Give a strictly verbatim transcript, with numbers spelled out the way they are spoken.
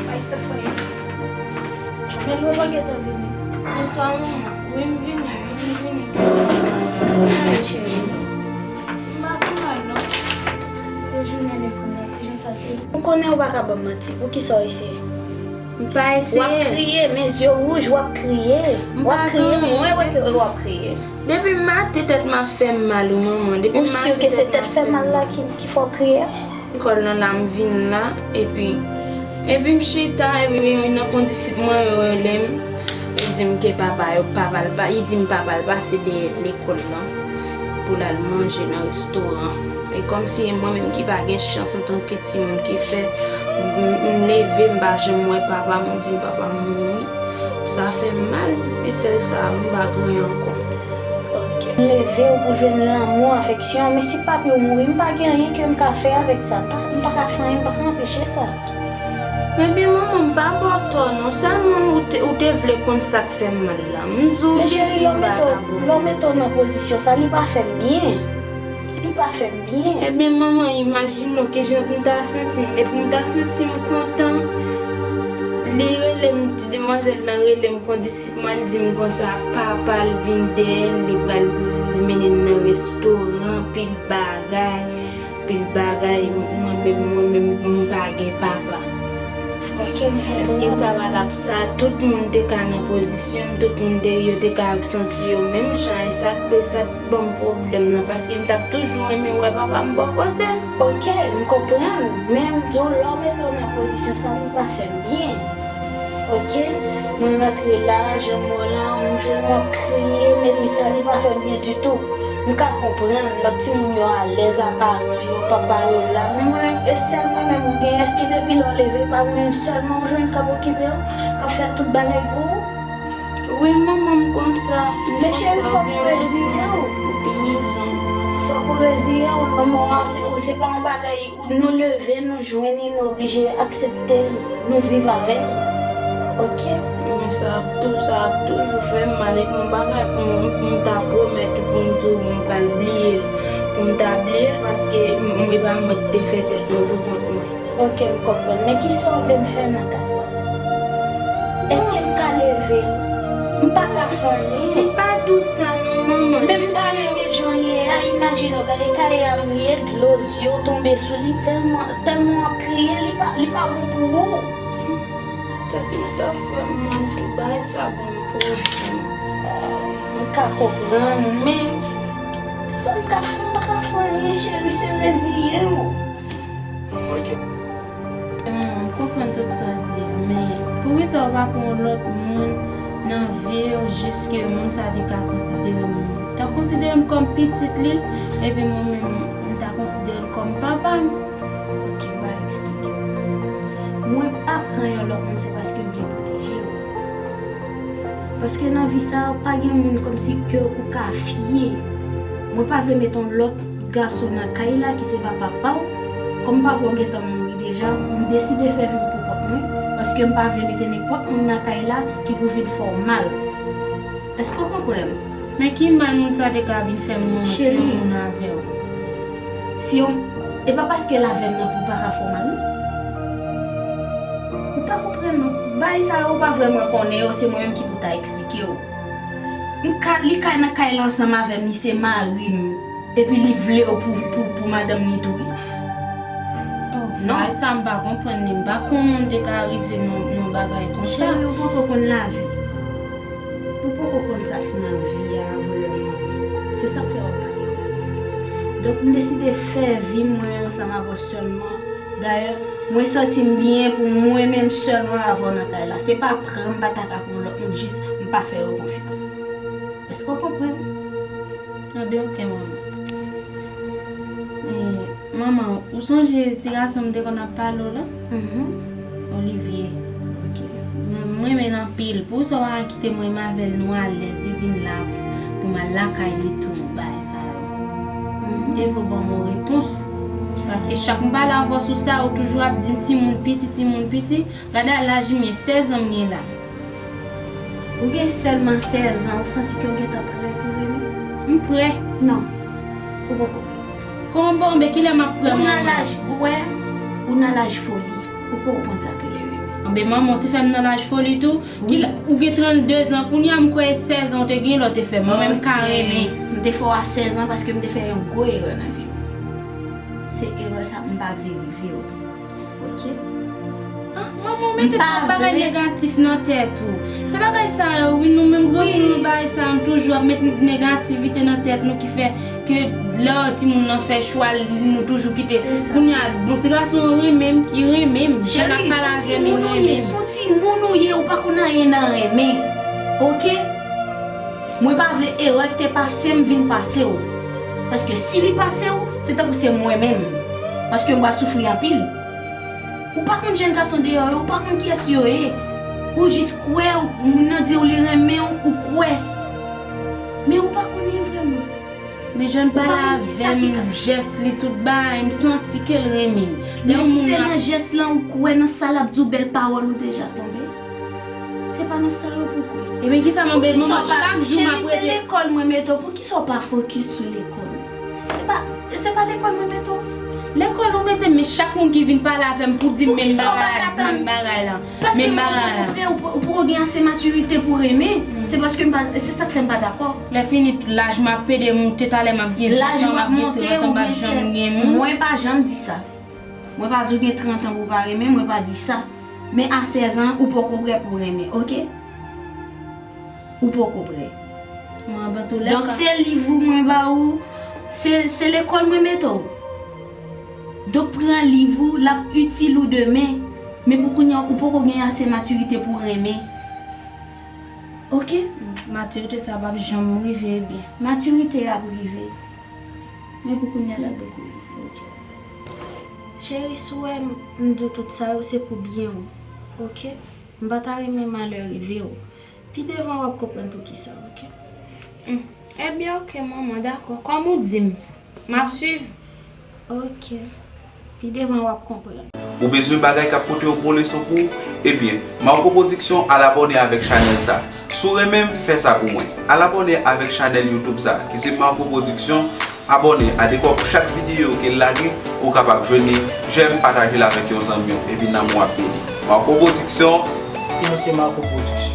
Ay, ta fè. Men lè w pa gentan vini. Bonswa, manman. Wi, m vini, m vini. Kòman w ye, cheri? M pa pi mal, non. Se jounen lekòl la, se jan sa te ye. M konnen ou pa ka ban m manti. Poukisa w eseye? M pa eseye. W ap kriye, men zye wouj, w ap kriye. M pa kriye, m wè, wè ke w ap kriye. Depi maten tèt m ap fè m mal, wi, manman. Depi maten tèt m ap fè m mal. Ou si ke se tèt fè mal la ki, ki fè w kriye a? Lekòl nan la, m vin la, epi, epi m chita, epi nan kondisip mwen, yo rele m, yo di m ke papa, yo, papa l pa, li di m papa l pase dèyè lekòl lan pou l al manje nan restoran. E kòmsi e mwen menm ki pa gen chans antanke timoun ki fè m, m leve, m pa janm wè papa m, ou di m papa m mouri. Sa fè m mal, e sèl sa, m pa gen anyen ankò. Ok. M leve w pou jwenn lanmou, afeksyon, men si papi w mouri, m pa gen anyen ke m ka fè avèk sa. M pa, m pa ka fè anyen, m pa ka anpeche sa. Ebyen, manman, m pa ba w tò, non. Sèlman ou te, ou te vle konn sa k fè m mal la. M di w depi m vagabon. Men cheri, lè w mete w, lè w mete w nan pozisyon sa, li pa fè m byen. Li pa fè m byen. Ebyen, manman, imajine w kijan pou m ta santi m. Epi m ta santi m kontan. Li rele m, ti demwazèl lan rele m kondisip mwen, li di m konsa, papa l vin dèyè l, li pral mennen l nan restoran, pil bagay, pil bagay. Mwen menm, mwen menm, m pa gen papa. Ok, m konprann. Èske sa valab sa? Tout moun te ka nan pozisyon m, tout moun te, yo te ka santi yo menm jan, e sa k, e sa k ban m pwoblèm nan, paske m t ap toujou renmen wè papa m bò kote m. Ok, m konprann, men m di w, lè w mete w nan pozisyon sa, li pa fè m byen. Ok, mwen rantre la, jan m wè w la, m jwenn w ap kriye, Melissa, li pa fè m byen ditou. M ka konprann, lòt timoun yo alèz a paran yo, papa yo la, men mwen menm, e sèl mwen menm ou genyen, èske depi lè w leve, pa mwen menm sèlman ou jwenn k ap okipe w, k ap fè tout bagay pou ou? Wi, manman, m konn sa. Men cheri, fòk ou reziyen w. Ou gen rezon. Fòk ou reziyen w. Lanmò a, se, se pa yon bagay, nou leve, nou jwenn li, nou oblije aksepte l, nou viv avè l. Ok? Men sa ap tou, sa ap toujou fè m mal, epi yon bagay pou m, pou m ta pwomèt ou, pou m di w m pral bliye l, pou m ta bliye l, paske m, m, e pa mwen ki te fè tèt mwen pou kont mwen. Ok, m konprann. Men kisa w vle m fè nan ka sa? Èske m ka leve? M pa ka fè anyen. M pa di w sa non, manman. Men m pa renmen jan w ye a. Imajine w, gade kay a mouye, dlo, zye w tonbe sou li, tèlman, tèlman w ap kriye, li pa, li pa bon pou ou. Tèt mwen ta fè m mal tou, bagay sa ban m pwoblèm. M ka konprann, men sa m ka fè, m pa ka fè anyen, cheri, se reziyen w. Ok. Manman, m konprann tout sa w di a, men poukisa w pa pran yon lòt moun nan vi w jiske moun sa te ka konsidere m? T ap konsidere m kòm pitit li, epi mwen menm, m ta konsidere l kòm papa m. Ok, m pral eksplike w. Mwen pa pran yon lòt moun, se paske m vle pwoteje w. Paske nan vi sa a, pa gen moun kòmsi ke ou ka fye. Mwen pa vle met yon lòt gason nan kay la ki se pa papa w. Kòm papa w gentan mouri deja, m deside fè vi m pou kont mwen, paske m pa vle mete nenpòt moun nan kay la ki pou vin fè w mal. Èske w konprann? Men ki mal moun sa te ka vin fè m, manman, si yon moun avè w? Si yon, e pa paske l avè m nan pou l pa ka fè w mal, non. Ou pa konprann, non. Bagay sa yo, ou pa vrèman konnen yo, se mwen menm ki pou ta eksplike w. M ka, li ka nan kay la ansanm avè m, li se mari m. Epi li vle w pou, pou, pou madanm li tou, wi. Oh, non. Bagay sa m pa konprann li. M pa konn moun te ka rive nan, nan bagay konsa. Cheri, ou poko konn lavi. Ou poko konn sa k nan vi a vrèman. Se sa k fè w ap pale konsa. Donk, m deside fè vi m mwen menm ansanm avè w sèlman. Dayè, mwen santi m byen pou mwen menm sèlman avè w nan kay la. Se pa pran m pa ta ka pran lòt moun, jis m pa fè yo konfyans. Èske w konprann? Ebyen, ok, manman. E, manman, ou sonje ti gason m te konn ap pale w lan? Mhm. Olivier. Ok. Mwen, mwen renmen l anpil. Poukisa w pa kite mwen menm avè l, nou alèz, li vin la pou m al lakay li tou, bagay sa yo. Mhm. M te vle w ban m yon repons. Paske chak m pale avè w sou sa, ou toujou ap di m timoun piti, timoun piti. Gade a laj m ye, sèz an m gen la. Ou gen sèlman sèz an, ou santi ke w gentan prè pou renmen? M prè. Non. Ou poko prè. Kòman m poko prè? Kilè m ap prè, manman? Ou nan laj, ou wè, ou nan laj foli. Ou poko konn sa k rele renmen. Be manman, ou te fè m nan laj foli tou. Ki la, ou gen trannde zan, kounye a m kwè sèz an ou te gen lè w te fè m. Mwen menm m ka renmen. M te fè w a sèz an paske m te fè yon gwo erè nan vi m. Se erè sa m pa vle rive w. Ok? Ah, manman, ou mete twòp bagay negatif nan tèt ou. Se bagay sa yo, wi, nou menm granmoun, nou bagay sa yo, nou toujou ap met negativite nan tèt nou ki fè ke lè timoun nan fè chwa l, nou toujou kite. Kounye a, bon, ti gason an renmen m, li renmen m. Jan l ap pale avè m, li renmen m. Se yon timoun ou ye, ou pa konn anyen nan renmen. Ok? Mwen pa vle erè ki te pase m vin pase w. Paske si li pase w, se tankou se mwen menm. Paske m pral soufri anpil. Ou pa konn jèn gason deyò yo, ou pa konn kiyès yo ye. Ou jis kwè, moun nan di w li renmen w, ou kwè. Men ou pa konnen vrèman. Men jan l pale avè m, jès li, tout bagay, m santi ke l renmen m. Lè yon moun ap. Men si se nan jès lan ou kwè, nan sa l ap di w, bèl pawòl ou deja tonbe. Se pa nan sa yo pou kwè. Ebyen kisa mwen bezwen, manman, chak jou m ap rete. Cheri, se lekòl mwen mete w, poukisa w pa fokis sou lekòl? Se pa, se pa lekòl mwen mete w. Lekòl ou mete m, men chak moun ki vin pale avè m pou di m menm bagay la, menm bagay la. Paske m pa konprann, ou poko gen ase matirite pou renmen. Se paske m pa, se sa k fè m pa dakò. Lè fini, laj m ap pede moute, talè m ap gen vent an, m ap gen trant an, m ap janm gen moun. Mwen pa janm di sa. Mwen pa di w gen trant an pou w pa renmen, mwen pa di sa. Men a sèz an, ou poko prè pou w renmen, ok? Ou poko prè. Donk se liv ou mwen ba ou, se, se lekòl mwen mete w. Donk pran liv ou, l ap itil ou demen. Men pou kounye a, ou poko gen ase matirite pou renmen. Ok? Matirite sa p ap janm rive, ebyen. Matirite a ap rive. Men pou kounye a, l ap poko rive. Ok. Cheri, si w wè m, m di w tout sa yo, se pou byen w. Ok? M pa ta renmen malè rive w. Pi devan w ap konprann poukisa, ok? Hmm. Ebyen, ok, manman, dakò. Kòm ou di m, m ap swiv. Ok. Pi devan w ap konprann. Ou bezwen bagay k ap pote yon bon leson pou ou? Ebyen, Marco Production al abòne avèk chanèl sa. Si w renmen m, fè sa pou mwen. Al abòne avèk chanèl YouTube sa, ki se Marco Production. Abòne a, dekwa pou chak videyo ke l lage, ou kapab jwenn li, jèm, pataje l avèk yon zanmi w, epi nanm ou ap beni. Marco Production. E nou se Marco Production.